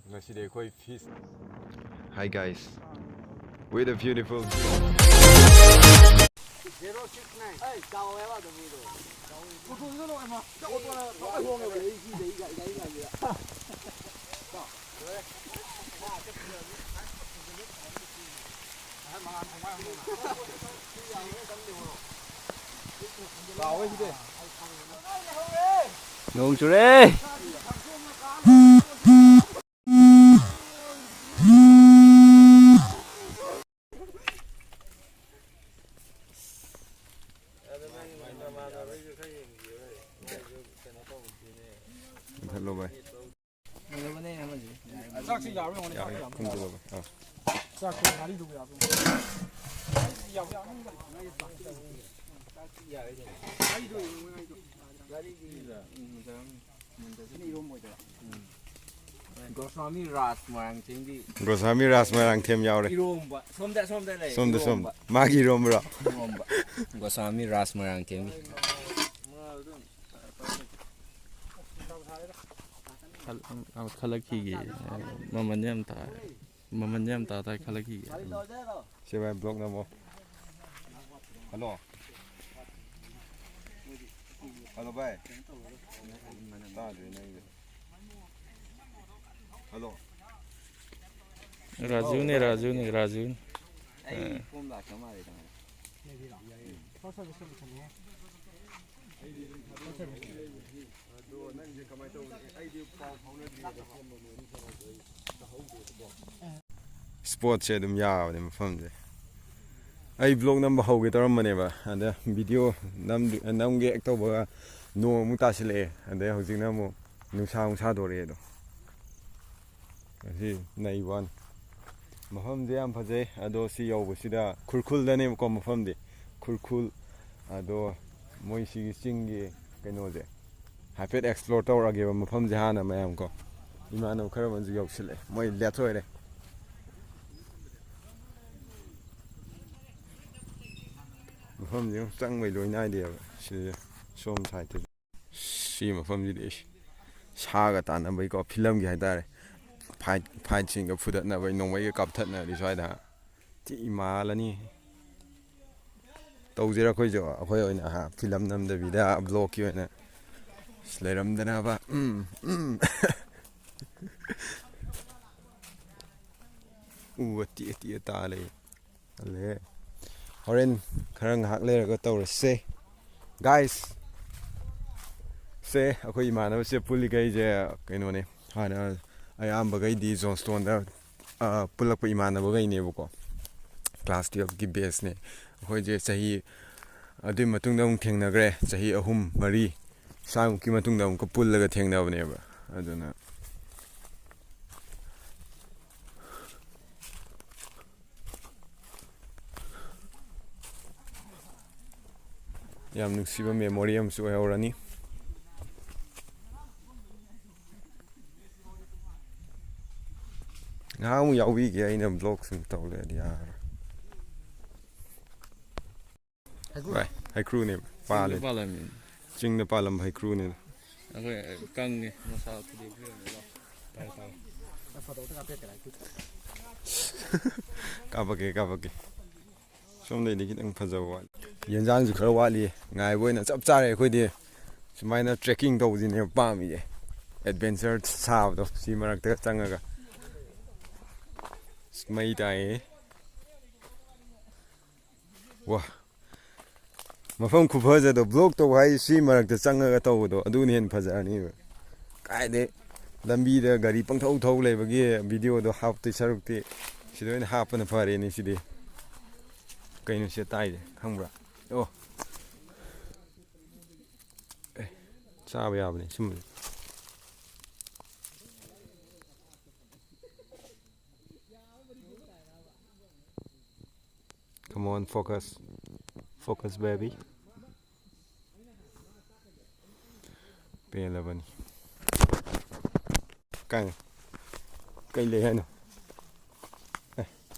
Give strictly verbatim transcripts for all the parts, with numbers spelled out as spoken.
ꯉꯁꯤꯗꯤ ꯑꯩꯈꯣꯏ fees. Hi guys, with a beautiful view. ꯅꯣꯡ ꯆꯨꯔꯦ꯫ ꯃꯨꯊꯠꯂꯣ ꯚꯥꯏ꯫ ꯆꯥꯛꯁꯤ ꯌꯥꯕ꯭ꯔꯥ ꯌꯦꯡꯉꯣꯅꯦ, ꯆꯥꯛꯁꯤ ꯌꯥꯕ꯭ꯔꯥ? ꯈꯨꯝꯖꯤꯜꯂꯣ ꯚꯥꯏ꯫ ꯑꯥ꯫ ꯆꯥꯛꯁꯤ ꯉꯥꯔꯤꯗꯨꯕꯨ ꯌꯥꯕ꯭ꯔꯥ? ꯌꯥꯕ꯭ꯔꯥ? ꯉꯥꯔꯤꯗꯣ ꯌꯦꯡꯉꯣ, ꯉꯥꯔꯤꯗꯣ꯫ ꯉꯥꯔꯤꯗꯤ ꯎꯝ, ꯉꯥꯔꯤꯗꯤ ꯏꯔꯣꯝꯕ ꯑꯣꯏꯗꯣꯏꯔꯥ? ꯎꯝ꯫ ꯒꯣꯁ꯭ꯋꯥꯃꯤ ꯔꯥꯖ ꯃꯣꯏꯔꯥꯡꯊꯦꯝꯒꯤ ꯒꯣꯁ꯭ꯋꯥꯃꯤ ꯔꯥꯖ ꯃꯣꯏꯔꯥꯡꯊꯦꯝ ꯌꯥꯎꯔꯦ꯫ ꯏꯔꯣꯝꯕ꯫ ꯁꯣꯝꯗ, ꯁꯣꯝꯗ ꯂꯩ꯫ ꯁꯣꯝꯗ, ꯁꯣꯝꯗ꯫ ꯏꯔꯣꯝꯕ꯫ ꯃꯥꯒꯤ ꯏꯔꯣꯝꯕꯔꯣ? ꯏꯔꯣꯝꯕ꯫ ꯒꯣꯁ꯭ꯋꯥꯃꯤ ꯔꯥꯖ ꯃꯣꯏꯔꯥꯡꯊꯦꯝꯒꯤ꯫ ꯈꯜ-, ꯑꯝ, ꯑꯝ, ꯈꯜꯂꯛꯈꯤꯒꯦ꯫ ꯃꯃꯟ ꯌꯥꯝ ꯇꯥꯏ꯫ ꯃꯃꯟ ꯌꯥꯝ ꯇꯥ ꯇꯥꯏ ꯈꯜꯂꯛꯈꯤꯒꯦ꯫ ꯁꯤ ꯚꯥꯏ, ꯕ꯭ꯂꯣꯛ ꯅꯝꯃꯣ꯫ ꯍꯜꯂꯣ꯫ ꯍꯜꯂꯣ ꯚꯥꯏ꯫ ꯇꯥꯗ꯭ꯔꯦ ꯅꯪꯒꯤꯗꯣ꯫ ꯍꯜꯂꯣ꯫ ꯔꯥꯖꯨꯅꯦ, ꯔꯥꯖꯨꯅꯦ, ꯔꯥꯖꯨꯅꯦ꯫ ꯑꯩ ꯐꯣꯝ ꯂꯥꯛꯇ ꯃꯥꯜꯂꯦ, ꯀꯃꯥꯏꯅ? ꯏꯁꯄꯣꯠꯁꯦ ꯑꯗꯨꯝ ꯌꯥꯕꯅꯦ ꯃꯐꯝꯁꯦ꯫ ꯑꯩ ꯕ꯭ꯂꯣꯛ ꯅꯝꯕ ꯍꯧꯒꯦ ꯇꯧꯔꯝꯕꯅꯦꯕ, ꯑꯗ ꯚꯤꯗꯤꯑꯣ ꯅꯝꯗ꯭ꯔꯤ-, ꯅꯝꯒꯦ ꯍꯦꯛ ꯇꯧꯕꯒ ꯅꯣꯡ ꯑꯃꯨꯛ ꯇꯥꯁꯤꯜꯂꯛꯑꯦ, ꯑꯗꯩ ꯍꯧꯖꯤꯛꯅ ꯑꯃꯨꯛ ꯅꯨꯡꯁꯥ ꯑꯃꯨꯛ ꯁꯥꯗꯣꯔꯛꯑꯦ ꯑꯗꯣ꯫ ꯉꯁꯤ ꯅꯩꯕ ꯋꯥꯅꯤ꯫ ꯃꯐꯝꯁꯦ ꯌꯥꯝ ꯐꯖꯩ, ꯑꯗꯣ ꯁꯤ ꯌꯧꯕꯁꯤꯗ ꯈꯨꯔꯈꯨꯜꯗꯅꯦꯕꯀꯣ ꯃꯐꯝꯗꯤ, ꯈꯨꯔꯈꯨꯜ꯫ ꯑꯗꯣ ꯃꯣꯏ ꯁꯤꯒꯤ ꯆꯤꯡꯒꯤ ꯀꯩꯅꯣꯁꯦ ꯍꯥꯏꯐꯦꯠ ꯑꯦꯛꯁꯄ꯭ꯂꯣꯔ ꯇꯧꯔꯛꯑꯒꯦꯕ ꯃꯐꯝꯁꯦ ꯍꯥꯟꯅ ꯃꯌꯥꯝ ꯀꯣ꯫ ꯏꯃꯥꯟꯅꯕ ꯈꯔ ꯑꯃꯁꯨ ꯌꯧꯁꯤꯜꯂꯛꯑꯦ, ꯃꯣꯏ ꯂꯦꯠ ꯑꯣꯏꯔꯦ꯫ ꯃꯐꯝꯁꯦ ꯆꯪꯕꯩ ꯂꯣꯏ ꯅꯥꯏꯗꯦꯕ ꯁꯤꯗ, ꯁꯣꯝ ꯁꯥꯏꯠꯇꯁꯨ꯫ ꯁꯤ ꯃꯐꯝꯁꯤꯗꯤ ꯏꯁ, ꯁꯥꯒ ꯇꯥꯟꯅꯕꯩꯀꯣ, ꯐꯤꯂꯝꯒꯤ ꯍꯥꯏꯇꯥꯔꯦ꯫ ꯐꯥꯏꯠꯁꯤꯡꯒ ꯐꯨꯗꯠꯅꯕ, ꯅꯣꯡꯃꯩꯒ ꯀꯥꯞꯊꯠꯅꯔꯗꯤ ꯁ꯭ꯋꯥꯏꯗ ꯊꯤ ꯃꯥꯜꯂꯅꯤ꯫ ꯇꯧꯁꯤꯔ ꯑꯩꯈꯣꯏꯁꯨ, ꯑꯩꯈꯣꯏ ꯑꯣꯏꯅ ꯍꯥ, ꯐꯤꯂꯝ ꯅꯝꯗꯕꯤꯗ ꯕ꯭ꯂꯣꯛꯀꯤ ꯑꯣꯏꯅ꯫ ꯑꯁ, ꯂꯩꯔꯝꯗꯅꯕ꯫ ꯎꯝ, ꯎꯝ꯫ ꯎ ꯑꯇꯤꯛ ꯑꯇꯤꯛ ꯇꯥ ꯂꯩ꯫ ꯇꯜꯂꯦ꯫ ꯍꯣꯔꯦꯟ ꯈꯔ ꯉꯥꯏꯍꯥꯛ ꯂꯩꯔꯒ ꯇꯧꯔꯁꯦ꯫ ꯒꯥꯏꯁ, ꯁꯦ ꯑꯩꯈꯣꯏ ꯏꯃꯥꯟꯅꯕꯁꯦ ꯄꯨꯜꯂꯤꯈꯩꯁꯦ ꯀꯩꯅꯣꯅꯦ, ꯍꯥꯟꯅ ꯑꯌꯥꯝꯕꯈꯩꯗꯤ ꯖꯣꯟꯁꯇꯣꯟꯗ, ꯑ, ꯄꯨꯜꯂꯛꯄ ꯏꯃꯥꯟꯅꯕꯈꯩꯅꯦꯕꯀꯣ꯫ ꯀ꯭ꯂꯥꯁ ꯇꯨꯌꯦꯜꯐꯀꯤ ꯕꯦꯁꯅꯦ꯫ ꯑꯩꯈꯣꯏꯁꯦ ꯆꯍꯤ, ꯑꯗꯨꯒꯤ ꯃꯇꯨꯡꯗ ꯑꯃꯨꯛ ꯊꯦꯡꯅꯈ꯭ꯔꯦ, ꯆꯍꯤ ꯑꯍꯨꯝ ꯃꯔꯤ ꯁ꯭ꯋꯥꯏꯃꯨꯛꯀꯤ ꯃꯇꯨꯡꯗ ꯑꯃꯨꯛꯀ ꯄꯨꯜꯂꯒ ꯊꯦꯡꯅꯕꯅꯦꯕ꯫ ꯑꯗꯨꯅ ꯌꯥꯝ ꯅꯨꯡꯁꯤꯕ ꯃꯦꯃꯣꯔꯤ ꯑꯃꯁꯨ ꯑꯣꯏꯍꯧꯔꯅꯤ꯫ ꯉꯥꯏꯍꯥꯛ ꯑꯃꯨꯛ ꯌꯥꯎꯕꯤꯒꯦ, ꯑꯩꯅ ꯕ꯭ꯂꯣꯛ ꯁꯨꯝ ꯇꯧ ꯂꯩꯔꯗꯤ ꯌꯥꯔꯔꯣꯏ꯫ ꯍꯩꯀ꯭ꯔꯨ? ꯚꯥꯏ, ꯍꯩꯀ꯭ꯔꯨꯅꯦ ꯄꯥꯜꯂꯤ꯫ ꯆꯤꯡꯗ ꯄꯥꯜꯂꯝꯃꯤ꯫ ꯆꯤꯡꯗ ꯄꯥꯜꯂꯝꯕ ꯍꯩꯀ꯭ꯔꯨꯅꯦ꯫ ꯑꯩꯈꯣꯏ ꯀꯪꯉꯦ, ꯅꯨꯡꯁꯥ ꯐꯨꯗꯦꯛꯄꯤꯔꯣ꯫ ꯀꯥꯞꯄꯛꯀꯦ, ꯀꯥꯞꯄꯛꯀꯦ꯫ ꯁꯣꯝꯗꯩꯗꯤ ꯈꯤꯇꯪ ꯐꯖꯕ ꯋꯥꯠꯂꯤ꯫ ꯌꯦꯟꯖꯥꯡꯁꯨ ꯈꯔ ꯋꯥꯠꯂꯤ꯫ ꯉꯥꯏꯕ ꯑꯣꯏꯅ ꯆꯞ ꯆꯥꯔꯦ ꯑꯩꯈꯣꯏꯗꯤ꯫ ꯁꯨꯃꯥꯏꯅ ꯇ꯭ꯔꯦꯛꯀꯤꯡ ꯇꯧꯕꯁꯤꯅꯦꯕ ꯄꯥꯝꯃꯤꯁꯦ꯫ ꯑꯦꯗꯚꯦꯟꯆꯔ ꯁꯥꯕꯗꯣ ꯁꯤ ꯃꯔꯛꯇꯒ ꯆꯪꯉꯒ꯫ ꯑꯁ, ꯃꯩ ꯇꯥꯏꯌꯦ꯫ ꯋꯥ꯫ ꯃꯐꯝ ꯈꯨꯐꯖꯗꯣ ꯕ꯭ꯂꯣꯛ ꯇꯧꯕ ꯍꯥꯏꯁꯦ ꯁꯤ ꯃꯔꯛꯇ ꯆꯪꯉꯒ ꯇꯧꯕꯗꯣ ꯑꯗꯨꯅ ꯍꯦꯟꯅ ꯐꯖꯔꯅꯤꯕ꯫ ꯀꯥꯏꯗꯩ ꯂꯝꯕꯤꯗ ꯒꯥꯔꯤ ꯄꯪꯊꯧ ꯊꯧ ꯂꯩꯕꯒꯤ ꯚꯤꯗꯤꯑꯣꯗꯣ ꯍꯥꯞꯇꯣꯏ ꯁꯔꯨꯛꯇꯤ ꯁꯤꯗ ꯑꯣꯏꯅ ꯍꯥꯞꯄꯅ ꯐꯔꯦꯅꯦ ꯁꯤꯗꯤ꯫ ꯀꯩꯅꯣ ꯁꯤꯗ ꯇꯥꯏꯁꯦ ꯈꯪꯕ꯭ꯔꯥ? ꯑꯣ꯫ ꯑꯦ, ꯆꯥꯕ ꯌꯥꯕꯅꯦ ꯁꯨꯝꯕꯁꯦ꯫ Come on, focus. Focus, baby. ꯄꯦꯜꯂꯕꯅꯤ꯫ ꯀꯥꯏꯅꯣ? ꯀꯩ ꯂꯩ ꯍꯥꯏꯅꯣ? ꯑꯦ꯫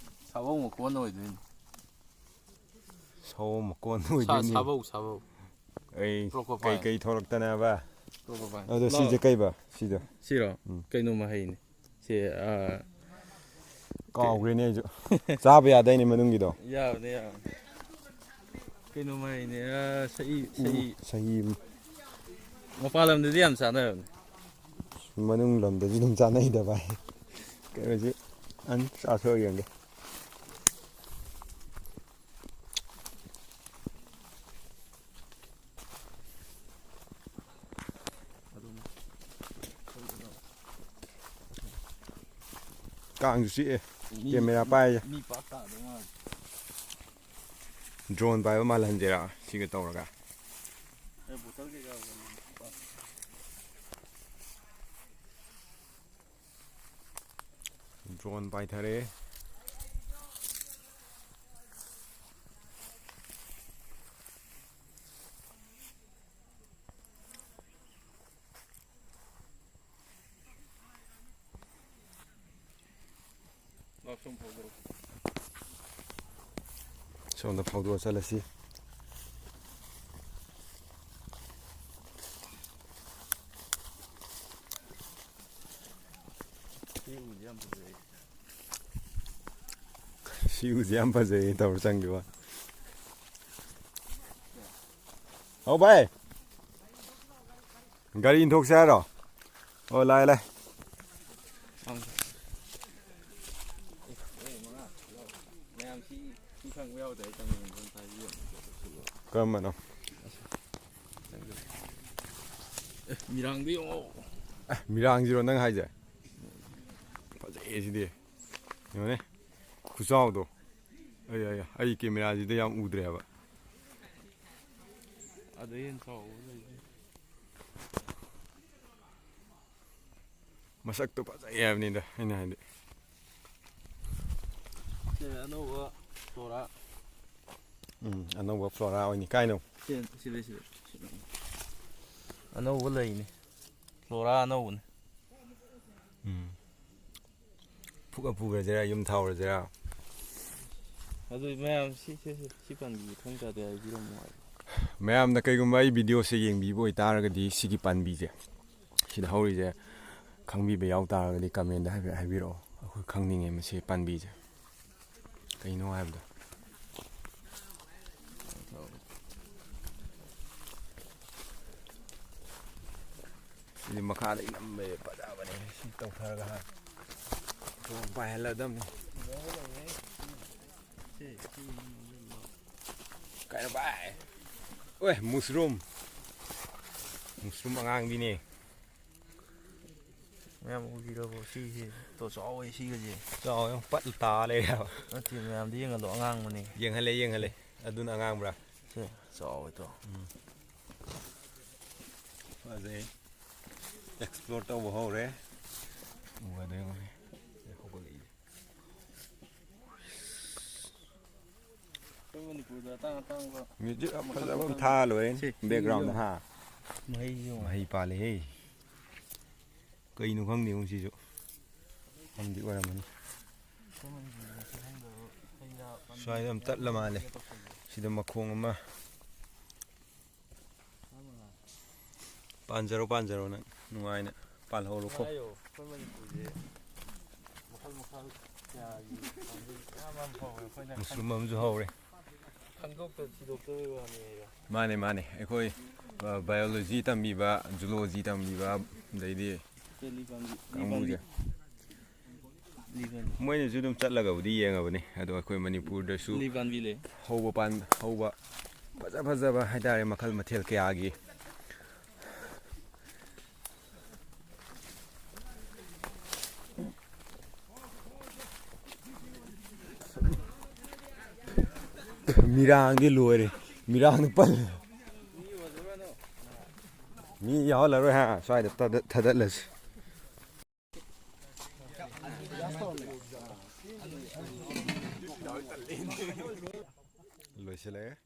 ꯁꯥꯕꯧ ꯃꯀꯣꯟ ꯑꯣꯏꯗꯣꯏꯅꯤ꯫ ꯁꯥꯕꯧ ꯃꯀꯣꯟ ꯁꯥ-, ꯑꯣꯏꯗꯣꯏꯅꯤ꯫ ꯁꯥꯕꯧ, ꯁꯥꯕꯧ꯫ ꯑꯩ Crocodile꯫ ꯀꯩꯀꯩ ꯊꯣꯛꯂꯛꯇꯅꯕ? Crocodile꯫ ꯑꯗꯣ ꯂꯥꯎ꯫ ꯁꯤꯁꯦ ꯀꯩꯕ? ꯁꯤꯗꯣ? ꯁꯤꯔꯣ? ꯎꯝ꯫ ꯀꯩꯅꯣ ꯃꯍꯩꯅꯤ꯫ ꯁꯦ, ꯑꯥ, ꯀꯥꯎꯈ꯭ꯔꯦꯅꯦ ꯑꯩꯁꯨ꯫ ꯆꯥꯕ ꯌꯥꯗꯥꯏꯅꯦ ꯃꯅꯨꯡꯒꯤꯗꯣ? ꯌꯥꯕꯅꯦ, ꯌꯥꯕꯅꯦ꯫ ꯀꯩꯅꯣ ꯃꯥꯏꯅꯦ, ꯑꯥ, ꯁꯍꯤ, ꯎ, ꯁꯍꯤ꯫ ꯁꯍꯤ꯫ ꯃꯄꯥꯟ ꯂꯝꯗꯗꯤ ꯌꯥꯝ ꯆꯥꯅꯔꯕꯅꯦ꯫ ꯃꯅꯨꯡ ꯂꯝꯗꯗꯤ ꯑꯗꯨꯝ ꯆꯥꯅꯩꯗ, ꯚꯥꯏ꯫ ꯀꯩꯅꯣꯁꯤ, ꯑꯝ, ꯆꯥꯊꯣꯛꯑ ꯌꯦꯡꯒꯦ꯫ ꯀꯥꯡꯁꯨ ꯆꯤꯛꯑꯦ꯫ ꯃꯤ, camera ꯄꯥꯏꯔꯦ꯫ ꯃꯤ ꯄꯥꯛ ꯇꯥꯗꯧ ꯃꯥꯜꯂꯦ꯫ Drone ꯄꯥꯏꯕ ꯃꯥꯜꯍꯟꯁꯤꯔꯥ ꯁꯤꯒ ꯇꯧꯔꯒ? ꯑꯦ, bottle ꯀꯩꯀꯥ꯫ Drone ꯄꯥꯏꯊꯔꯦ꯫ ꯁꯣꯝꯗ ꯐꯥꯎꯗꯣꯛꯑ ꯆꯠꯂꯁꯤ꯫ ꯁꯤ ꯎꯁꯦ ꯌꯥꯝ ꯐꯖꯩ ꯇꯧꯔ ꯆꯪꯈꯤꯕ꯫ ꯍꯥꯎ ꯚꯥꯏ, ꯒꯥꯔꯤ ꯏꯟꯊꯣꯛꯁꯦ ꯍꯥꯏꯔꯣ? ꯑꯣ, ꯂꯥꯛꯑꯦ, ꯂꯥꯛꯑꯦ꯫ ꯃꯌꯥꯝ ꯁꯤ, ꯁꯤ ꯈꯪꯕ ꯌꯥꯎꯗ꯭ꯔꯦ, ꯑꯩ ꯆꯪꯕ ꯉꯝꯗ꯭ꯔꯦ, ꯑꯝꯇ ꯍꯥꯏꯕꯤꯌꯨ꯫ ꯀꯔꯝꯕꯅꯣ? ꯑꯦ, ꯃꯤꯔꯥꯡꯗ ꯌꯦꯡꯉꯣ꯫ ꯑꯦ, ꯃꯤꯔꯥꯡꯁꯤꯔꯣ ꯅꯪ ꯍꯥꯏꯁꯦ? ꯐꯖꯩꯌꯦ ꯁꯤꯗꯤ꯫ ꯌꯦꯡꯉꯣꯅꯦ, ꯈꯨꯆꯥꯎꯗꯣ꯫ ꯑꯩ, ꯑꯩ, ꯑꯩ camera ꯁꯤꯗ ꯌꯥꯝ ꯎꯗ꯭ꯔꯦꯕ꯫ ꯑꯗꯩ ꯍꯦꯟꯅ ꯆꯥꯎꯕ ꯂꯩꯇꯦ꯫ ꯃꯁꯛꯇꯣ ꯐꯖꯩ ꯍꯥꯏꯕꯅꯤꯗ ꯑꯩꯅ ꯍꯥꯏꯗꯤ꯫ ꯁꯦ, ꯑꯅꯧꯕ flora꯫ ꯎꯝ, ꯑꯅꯧꯕ flora ꯑꯣꯏꯅꯤ꯫ ꯀꯥꯏꯅꯣ? ꯁꯦ, ꯁꯤꯗ, ꯁꯤꯗ, ꯁꯤꯗ꯫ ꯑꯅꯧꯕ ꯂꯩꯅꯤ꯫ Flora ꯑꯅꯧꯕꯅꯤ꯫ ꯎꯝ꯫ ꯐꯨꯛꯑ ꯄꯨꯈ꯭ꯔꯁꯤꯔꯥ, ꯌꯨꯝ ꯊꯥꯎꯔꯁꯤꯔꯥ? ꯑꯗꯨ ꯃꯌꯥꯝ ꯁꯤ, ꯁꯤ, ꯁꯤ, ꯁꯤ ꯄꯥꯟꯕꯤ ꯃꯊꯪ ꯇꯥꯗꯤ ꯍꯥꯏꯕꯤꯔꯝꯃꯣ ꯍꯥꯏꯕ꯫ ꯃꯌꯥꯝꯅ ꯀꯩꯒꯨꯝꯕ ꯑꯩ video ꯁꯦ ꯌꯦꯡꯕꯤꯕ ꯑꯣꯏꯇꯥꯔꯒꯗꯤ, ꯁꯤꯒꯤ ꯄꯥꯟꯕꯤꯁꯦ, ꯁꯤꯗ ꯍꯧꯔꯤꯁꯦ, ꯈꯪꯕꯤꯕ ꯌꯥꯎ ꯇꯥꯔꯒꯗꯤ comment ꯍꯥꯏꯐꯦꯠ ꯍꯥꯏꯕꯤꯔꯛꯑꯣ꯫ ꯑꯩꯈꯣꯏ ꯈꯪꯅꯤꯡꯉꯦ ꯃꯁꯤ ꯄꯥꯝꯕꯤꯁꯦ ꯀꯩꯅꯣ ꯍꯥꯏꯕꯗꯣ꯫ ꯁꯤꯗꯤ ꯃꯈꯥꯗꯒꯤ ꯅꯝꯕꯁꯦ ꯐꯖꯕꯅꯦ꯫ ꯁꯤ ꯇꯧꯊꯔꯒ ꯍꯥ, ꯊꯣꯡ ꯄꯥꯏꯍꯜꯂꯗꯝꯅꯤ꯫ ꯀꯩꯅꯣ ꯚꯥꯏ? ꯑꯣꯏ, mushroom꯫ Mushroom ꯑꯉꯥꯡꯕꯤꯅꯦ꯫ ꯃꯌꯥꯝ ꯎꯕꯤꯔꯕꯣ? ꯁꯤꯁꯦ ꯇꯣ, ꯆꯥꯎꯋꯦ ꯁꯤꯒꯁꯦ꯫ ꯆꯥꯎꯋꯦ, ꯄꯠ ꯇꯥ ꯂꯩꯔꯦ ꯍꯥꯏꯕ꯫ ꯅꯠꯇꯦ, ꯃꯌꯥꯝꯗ ꯌꯦꯡꯍꯜꯂꯣ, ꯑꯉꯥꯡꯕꯅꯦ꯫ ꯌꯦꯡꯍꯜꯂꯦ, ꯌꯦꯡꯍꯜꯂꯦ꯫ ꯑꯗꯨꯅ ꯑꯉꯥꯡꯕ꯭ꯔꯥ? ꯁꯦ, ꯆꯥꯎꯋꯦ ꯇꯣ꯫ ꯎꯝ꯫ ꯐꯖꯩ꯫ Explore ꯇꯧꯕ ꯍꯧꯔꯦ꯫ ꯎꯒꯗ꯭ꯔꯥ ꯌꯦꯡꯉꯨꯅꯦ꯫ ꯁꯤ ꯍꯧꯒꯠꯂꯛꯏꯁꯦ꯫ ꯑꯩꯈꯣꯏ ꯃꯅꯤꯄꯨꯔꯗ ꯑꯇꯥꯡ ꯑꯇꯥꯡꯕ ꯃ꯭ꯌꯨꯖꯤꯛ ꯃꯈꯜ ꯐꯖꯕ ꯑꯃ ꯃꯈꯜ ꯊꯥ ꯂꯣꯏꯔꯦ꯫ ꯁꯤ, ꯕꯦꯛꯒ꯭ꯔꯥꯎꯟꯗ ꯁꯤ ꯍꯥ꯫ ꯃꯍꯩꯁꯨ ꯌꯦꯡꯉꯣ꯫ ꯃꯍꯩ ꯄꯥꯜꯂꯦꯍꯦ꯫ ꯀꯩꯅꯣ ꯈꯪꯗꯦꯉꯣ ꯁꯤꯁꯨ꯫ ꯑꯃꯗꯤ ꯑꯣꯏꯔꯝꯃꯅꯤ꯫ ꯑꯩꯈꯣꯏ ꯃꯅꯤꯄꯨꯔꯗ ꯃꯁꯤ ꯈꯪꯗꯕ ꯍꯩ ꯔꯥ ꯄꯥꯝꯕꯤ ꯁ꯭ꯋꯥꯏꯗ ꯑꯃ ꯃꯌꯥꯝ ꯇꯠꯂ ꯃꯥꯜꯂꯦ꯫ ꯂꯩꯔꯦ꯫ ꯁꯤꯗ ꯃꯈꯣꯡ ꯑꯃ꯫ ꯄꯥꯟꯖꯔꯣ, ꯄꯥꯟꯖꯔꯣ, ꯅꯪ ꯅꯨꯡꯉꯥꯏꯅ ꯄꯥꯜꯍꯧꯔꯣꯀꯣ꯫ ꯍꯥꯏꯌꯣ, ꯑꯩꯈꯣꯏ ꯃꯅꯤꯄꯨꯔꯁꯦ ꯃꯈꯜ ꯃꯈꯜ ꯀꯌꯥꯒꯤ ꯄꯥꯝꯕꯤ ꯃꯌꯥꯝ ꯑꯃ ꯍꯧꯋꯦ, ꯑꯩꯈꯣꯏꯅ ꯃꯨꯁꯔꯨꯝ ꯑꯃꯁꯨ ꯍꯧꯔꯦ꯫ ꯈꯪꯗꯣꯛꯇ ꯊꯤꯗꯣꯛꯇꯕꯩ ꯋꯥꯅꯤ ꯍꯥꯏꯕ꯫ ꯃꯥꯅꯦ, ꯃꯥꯅꯦ꯫ ꯑꯩꯈꯣꯏ, ꯑ, biology ꯇꯝꯕꯤꯕ, zoology ꯇꯝꯕꯤꯕ, ꯑꯗꯩꯗꯤ ꯂꯤ ꯄꯥꯝꯕꯤ, ꯂꯤ ꯄꯥꯝꯕꯤ꯫ ꯀꯥꯡꯕꯨꯁꯦ꯫ ꯂꯤ ꯄꯥꯝꯕꯤ꯫ ꯃꯣꯏꯅꯁꯨ ꯑꯗꯨꯝ ꯆꯠꯂꯒꯕꯨꯗꯤ ꯌꯦꯡꯉꯕꯅꯤ, ꯑꯗꯣ ꯑꯩꯈꯣꯏ ꯃꯅꯤꯄꯨꯔꯗꯁꯨ ꯂꯤ ꯄꯥꯝꯕꯤ ꯂꯩ꯫ ꯍꯧꯕ ꯄꯥꯟ-, ꯍꯧꯕ ꯐꯖ ꯐꯖꯕ ꯍꯥꯏꯇꯥꯔꯦ, ꯃꯈꯜ ꯃꯊꯦꯜ ꯀꯌꯥꯒꯤ꯫ ꯃꯤꯔꯥꯡꯗꯤ ꯂꯣꯏꯔꯦ꯫ ꯃꯤꯔꯥꯡꯗꯤ ꯄꯜꯂꯦ꯫ ꯃꯤ ꯌꯥꯎꯍꯜꯂꯔꯣꯏ ꯍꯥ, ꯁ꯭ꯋꯥꯏꯗ ꯊꯥꯗꯠ-, ꯊꯥꯗꯠꯂꯁꯤ꯫ ꯂꯣꯏꯁꯤꯜꯂꯛꯑꯦ꯫